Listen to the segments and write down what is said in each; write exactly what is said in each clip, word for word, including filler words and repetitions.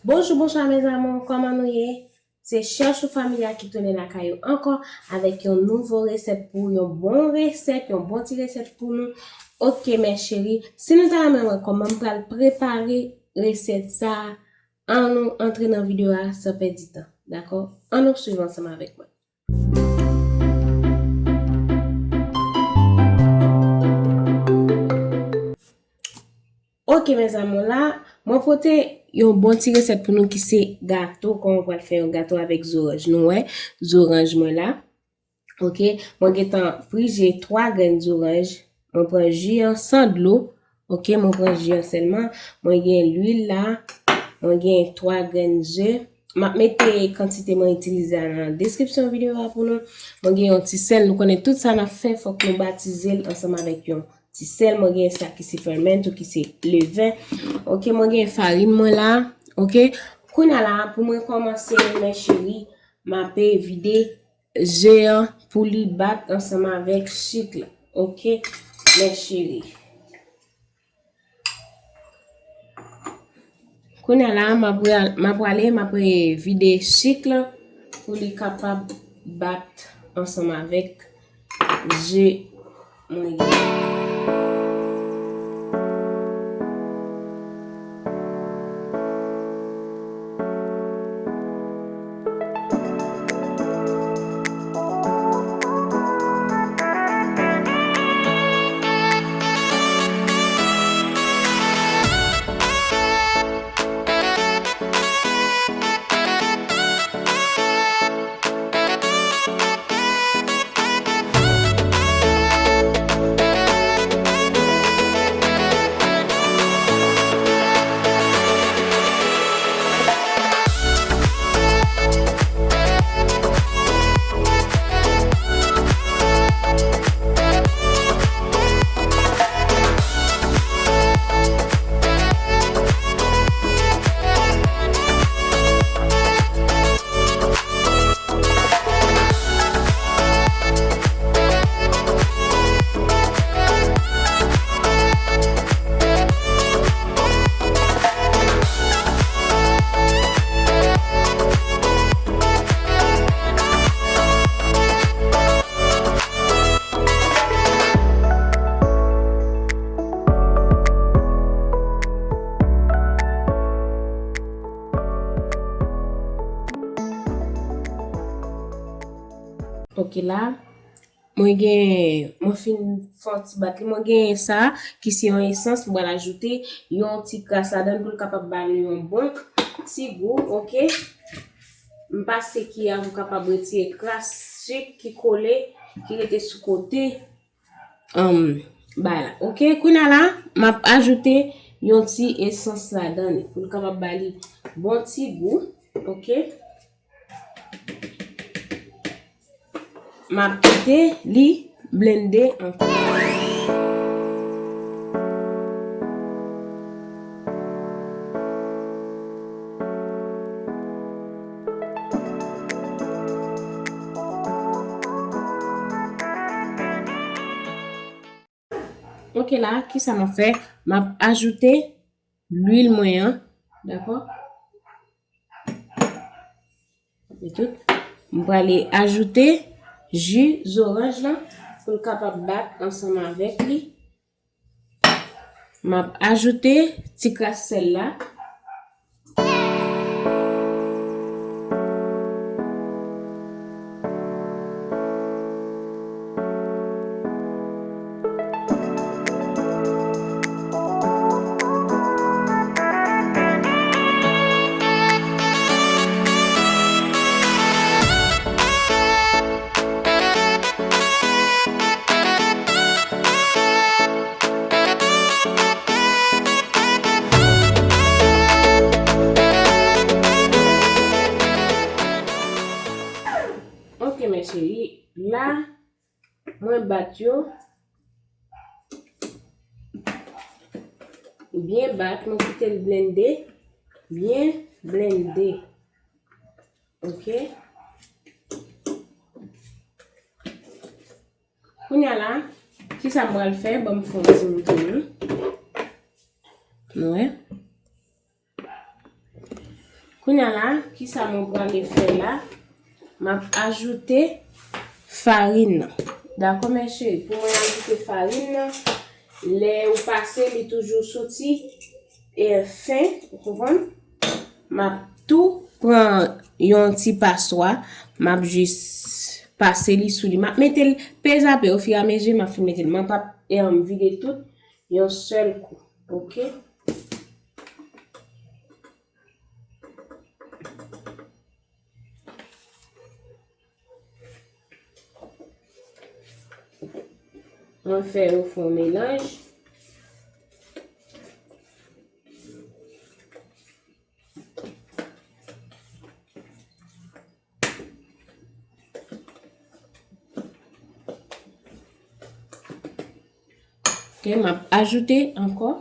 Bonjou, bonswa, mes amours, kòman nou ye? Se Chèchou Familya ki tounen lakay ou ankò avèk yon nouvo resèt pou ou, yon bon resèt, yon bon ti resèt pou nou. Oke, mes chéries, si nou ta renmen wè kòman m pral prepare resèt sa a, ann nou antre nan videyo a san pèdi tan, dakò? Ann nou swiv ansanm avèk mwen. Oke, mes amours, la, mwen pote yon bon ti resèt pou nou ki se gato, kòman mwen pral fè yon gato avèk zoranj. Nou wè, zoranj mwen la. Oke, mwen gentan prije twa grenn zoranj. Mwen pran ji an san dlo. Oke, mwen pran ji an sèlman. Mwen gen lwil la. Mwen gen twa grenn ze. M ap mete kantite mwen itilize a nan deskripsyon videyo a pou nou. Mwen gen yon ti sèl. Nou konnen tout sa n ap fè, fòk nou batize l ansanm avèk yon ti sèl. Mwen gen sa ki se fermento, ki se leven. Oke, mwen gen farin mwen la. Oke, kounye a la, pou mwen kòmanse, mes chéries, m ape vide ze an pou li bat ansanm avèk sik la. Oke, mes chéries. Kounye a la, m ap pral-, m ap prale, m ap vide sik la pou li kapab bat ansanm avèk ze mwen gen. Oke la, mwen gen, mwen fin fè yon ti bat li. Mwen gen sa ki se yon esans, mwen pral ajoute yon ti kras ladan l pou l kapab ba nou yon bon ti gou, oke? M pase ki a pou kapab retire kras sik ki kole, ki rete sou kote, um, bay la. Oke, kounye a la, m ap ajoute yon ti esans ladan li pou l kapab ba li bon ti gou, oke? M ap kite li blende ankò. Oke la, kisa m ap fè? M ap ajoute lwil mwen an, dakò? Epi tou, m prale ajoute ji zoranj lan pou l kapab bat ansanm avèk li. M ap ajoute ti kras sèl la. Ok, mes chéris, la, mwen bat yo. Byen bat, mwen kite l blende. Byen blende. Ok. Kounye a la, kisa m pral fè? Ban m fè yon ti moute nou. Nou wè? Mwen Kounye a la, kisa mwen prale fè la? M ap ajoute farin nan. Dakò, mes chéris? Pou mwen ajoute farin nan, lè ou pase, li toujou soti e fen, ou konprann? M ap tou pran yon ti paswa, m ap jis pase li sou li. M ap mete l pezapè ofirameji, m ap fin mete l. Mwen p ap, em, vide tout yon sèl kou. Oke? Mwen fè yo fè yon melanj. Ok, m ap ajoute ankò.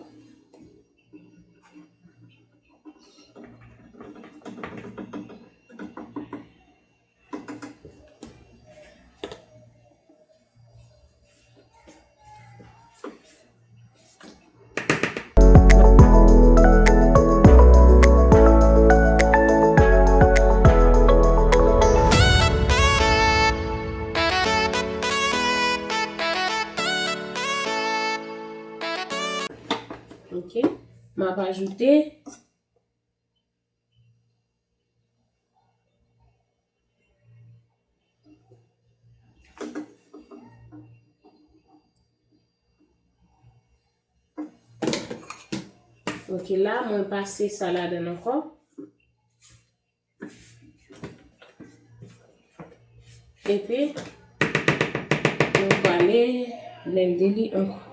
Ok, m ap ajoute. Ok, la, mwen pase sa ladann ankò. Epi, mwen prale blende li ankò.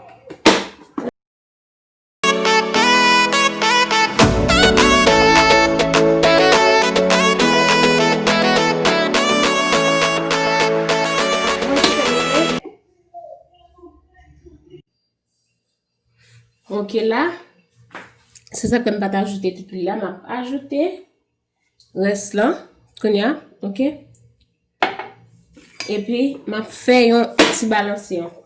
Ok la, se sa k fè m pa t ajoute tout lwil la, m ap ajoute rès lan kounye a, ok? Epi, m ap fè yon ti balanse ankò.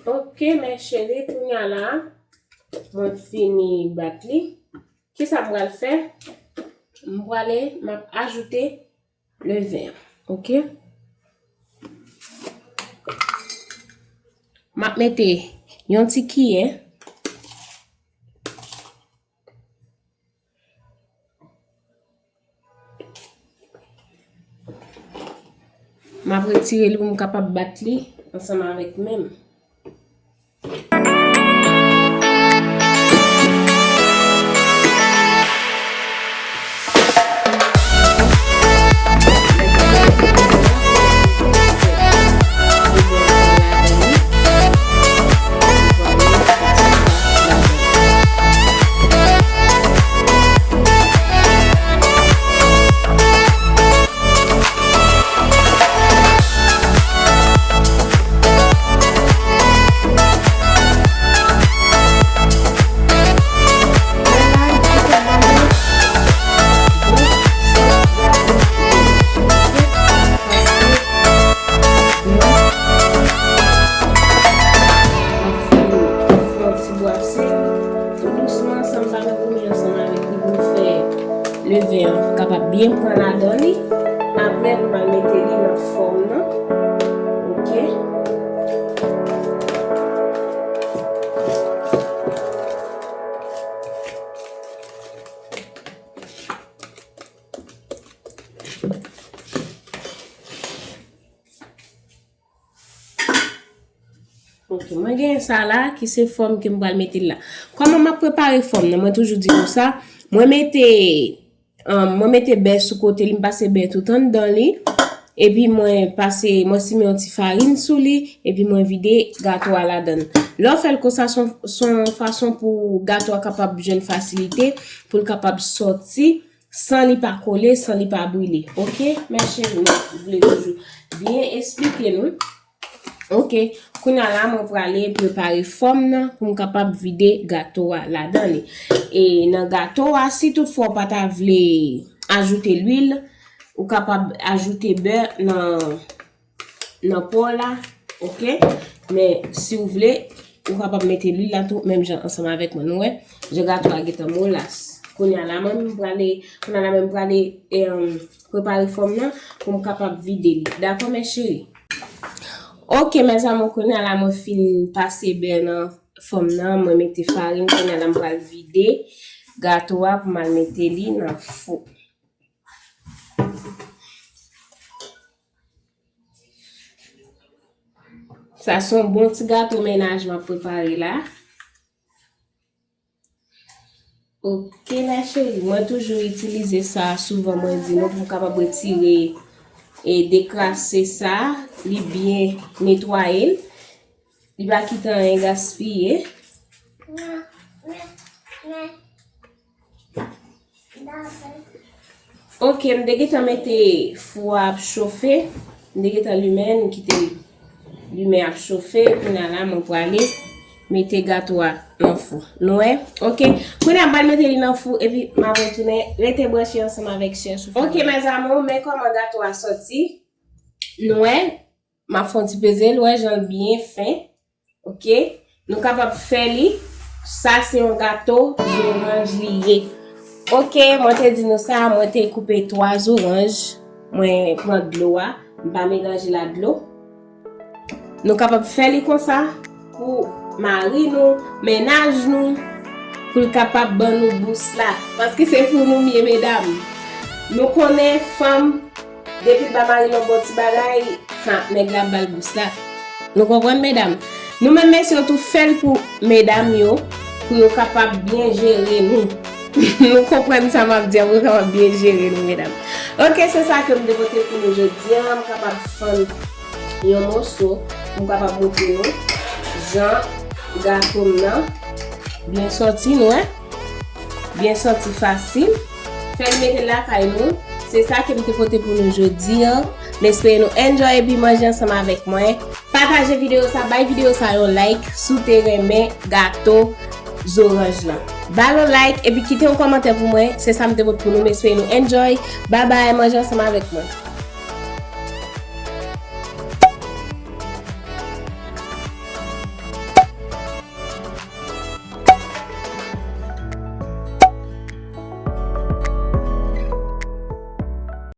Ok, mes chéris, kounye a la, mwen fini bat li. Kisa m pral fè? M prale, m ap ajoute leven an, ok? M ap mete yon ti kiyè. M ap retire li pou m kapab bat li ansanm avèk men m. Tou dousman, san m pa nan goumen ansanm avèk li pou m fè leven an kapab byen pran ladan li. Apre, nou pral mete li nan fòm nan. Ok. Ok, mwen gen sa la ki se fòm ke m pral mete la. Kòman m ap prepare fòm nan? Mwen toujou di nou sa. Mwen mete, um, mwen mete bè sou kote li, m pase bè tout anndan li. Epi mwen pase, mwen simen yon ti farin sou li, epi mwen vide gato a ladan l. Lè w fè l konsa, se yon, se yon fason pou gato a kapab jwenn fasilite, pou l kapab sòti san li pa kole, san li pa brile. Ok, mes chéries, mwen vle toujou byen esplike nou. Ok, kounye a la, mwen prale prepare fòm nan pou m kapab vide gato a ladan li. E nan gato a, si toutfwa w pa ta vle ajoute lwil, ou kapab ajoute bè nan, nan pò la, ok? Men si w vle, ou kapab mete lwil la tou, menm jan ansanm avèk mwen. Nou wè, jan gato a gentan molas. Kounye a la, mwen, m prale, kounye a la, mwen, m prale, em, prepare fòm nan pou m kapab vide li. Dakò, mes chéries? Ok, mes amours, kounye a la, mwen fin pase bè nan fòm nan, mwen mete farin, kounye a la, m pral vide gato a pou m al mete li nan fou. Sa se yon bon ti gato mennaj m ap prepare la. Ok, mes chéries, mwen toujou itilize sa, souvan mwen di nou, pou m kapab retire e dekrase sa, li byen netwaye l. Li pa kite anyen gaspiye. Ok, m te gentan mete fou a ap chofe. M te gentan limen, nou kite limen ap chofe. Kounye a la, mwen prale mete gato a nan fou. Nou wè? Ok. Kounye a, m pral mete li nan fou, epi m ap retounen. Rete branche ansanm avèk Chèchou Fanmi. Ok, mes amours, men kòman gato a sòti. Nou wè? M ap fè yon ti peze l, wè jan l byen fen. Ok? Nou kapab fè li. Sa se yon gato zoranj li ye. Ok, mwen te di nou sa, mwen te koupe twa zoranj. Mwen pran dlo a, m pa melanje l ak dlo. Nou kapab fè li konsa pou mari nou, mennaj nou, pou l kapab ban nou bous la. Paske se pou nou m ye, medam. Nou konnen fanm, depi l ba mari l yon bon ti bagay, ha, nèg la ap ba l bous la. Nou konprann, medam? Nou menm mesye yo tou fè l pou medam yo, pou yo kapab byen jere nou. Nou konprann sa m ap di a, pou yo kapab byen jere nou, medam. Ok, se sa ke m te pote pou nou jodi a. M kapab fann yon moso, pou m kapab montre nou jan gato m nan byen sòti, nou wè? Byen sòti fasil. Fè l mete lakay nou. Se sa ke m te pote pou nou jodi a. M espere nou enjoy epi manje ansanm avèk mwen. Pataje videyo sa, bay videyo sa yon like si w te renmen gato zoranj lan. Ba l yon like epi kite yon kòmantè pou mwen. Se sa m te pote pou nou. M espere nou enjoy. Babay, manje ansanm avèk mwen.